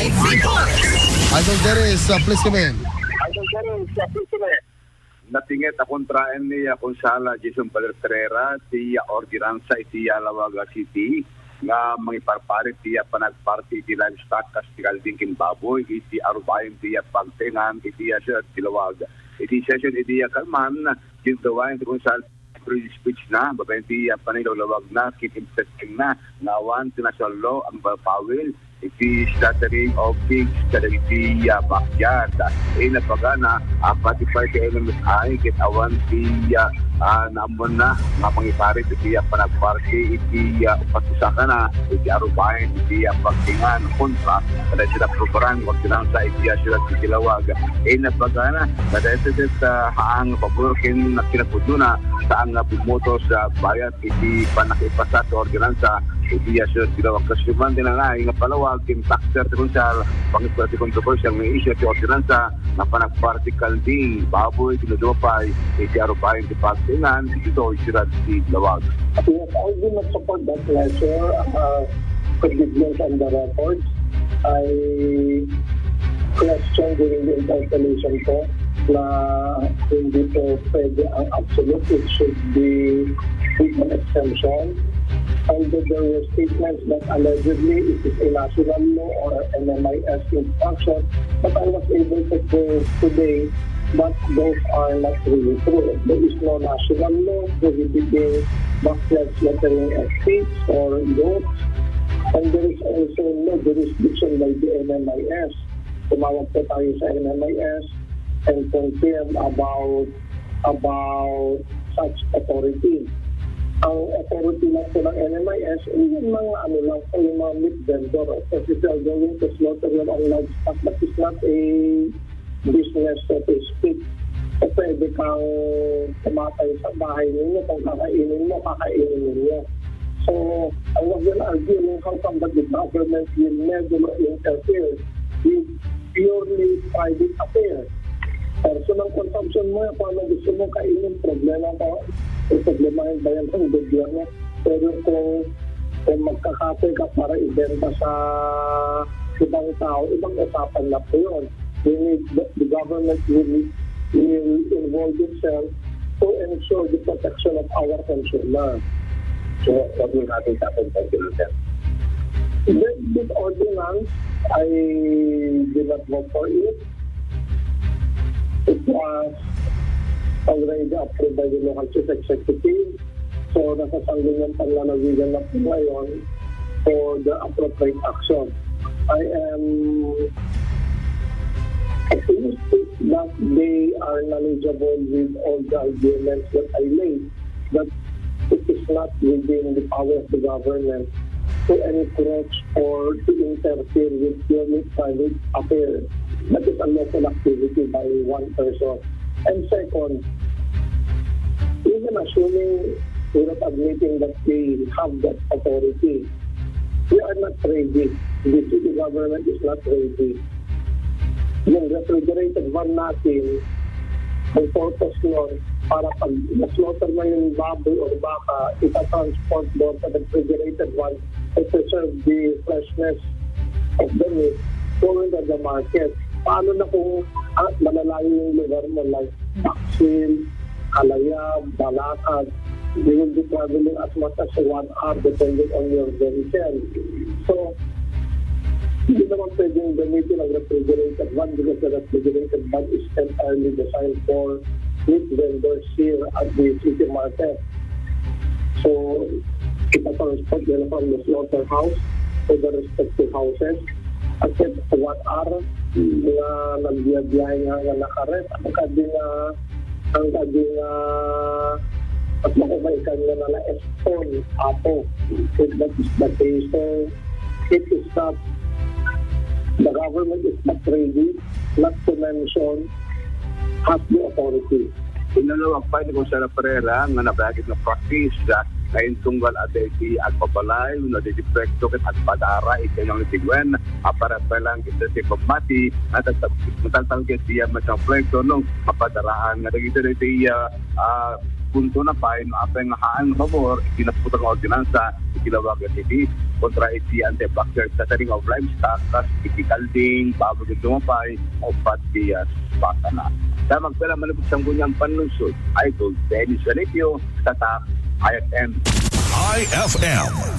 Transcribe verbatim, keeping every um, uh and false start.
Idol Dennis, uh, please come in. Idol Dennis, uh, please come in. Napinget a kontraen ni, uh, Konsala Jason Baler Pereira ti, uh, ordinansa iti, uh, Laoag City nga mangiparparit ti, uh, panagparti iti livestock kas ti kalding ken baboy iti arubayan ti, uh, pagtaengan iti, uh, siyudad ti Laoag. Iti session iti, uh, kalman, gintuwayan ti Konsala free speech na, babaen ti, ah, panangilawlawag na, ken impeachment na, nga awan ti national law a mapapawil iti slaughtering of pigs kadagiti, ah, backyard. Inapagana, ah, pati pa iti N M S I, ket awan ti, ah, ah, naammoanna nga mangiparit iti, ah, panagparti iti, ah, pagsasakana iti arubayan iti, ah, pagtaengan kontra kadagiti naprobaran nga ordinansa iti, ah, siyudad iti Laoag. Inapagana, kadagiti, ah, haang pabor ken kinapudnona, saan nga bumoto sa bayat iti pannakaipasa ti ordinansa iti, ah, siyudad ti Laoag. Kas man ti nangnangi nga palawag ken taxer ti Konsala, pangistorya ti kontrobersial nga isyu ti ordinansa nga panagparti kalding baboy, ken adu pay iti arubayan ti pagtaengan iti siyudad ti Laoag. Yes, I do not support that measure. Uh, forgiveness on the record. I question during the interpellation ko na hindi po pwede ang absolute. It should be with an exemption. Although there were statements that allegedly it is a national law or N M I S instruction, but I was able to prove today that those are not really true. There is no national law prohibiting backyard slaughtering of pigs or goats. And there is also no jurisdiction by the N M I S. Tumawag po tayo sa N M I S and confirm about, about such authority. Ang authority lang po ng N M I S, ay yung mga ano lang po, yung mga meat vendor. Kasi if you are going to slaughter your own livestock, that is not a business, so to speak. So, pwede kang tumatay sa bahay ninyo, kung kakainin mo, kakainin ninyo. So, I was then arguing how come that the government will never interfere with purely private affairs. Personal consumption mo yan, kung ano gusto mo kainin, problema ko, yung problema yung bayan ng gobyerno. Pero kung, kung magkakape ka para ibenta sa ibang tao, ibang usapan na po yun. We need the, the government will, will involve itself to ensure the protection of our consumer. So, what will happen sa ating consumer? This, this ordinance, I did not vote for it. It was already approved by the local chief executive. So, nasa sangguniang panlalawigan na po ngayon for the appropriate action. I am optimistic that they are knowledgeable with all the arguments that I made, that it is not within the power of the government to encroach or to interfere with purely private affairs. That is a local activity by one person. And second, even assuming, without admitting that they have that authority, we are not ready. The city government is not ready. Yung refrigerated van natin, ang purpose nun, para pag na-slaughter na yung baboy or baka, itatransport doon sa refrigerated van to preserve the freshness of the meat going to the market. Paano na kung, ah, malalayo yung lugar mo, like Bacsin, Kalayab, Balakag? You will be traveling as much as one hour depending on your vehicle. So, hindi naman pwedeng gamitin ang refrigerated van because the refrigerated van is entirely designed for meat vendors here at the city market. So, itatransport nila from the slaughterhouse to the respective houses. At that one hour, nga nagbiyabiyahe nga, nga nakarest, ang kadi nga, ang kadi nga, at makabaikan nga nala Eston, Apo. So, that is the case. So, it is not, the government is not ready, not to mention, has the authority. Inalawag pay ni Konsala Pereira nga nabayag nga practice, ah, nga intunggal adda iti agpabalay wenno adda iti proyekto ket agpadara iti aniang iti wen, ah, para pa lang iti pammati nga tagtag-, mataltalged ti, ah, maysa nga proyekto no mapadaraan nga dagiti iti, ah, ah, punto na pay no apay nga haan nga pabor iti naputang nga ordinansa iti Labuagan City kontra iti anti-backyard scattering of livestock kas iti Calding, Babo, ken Dumapay, uppat ti, ah, baka na. Sa magpela manipud sangguniang panlungsod, Idol Dennis Ganitio, Tatak, I F M. I F M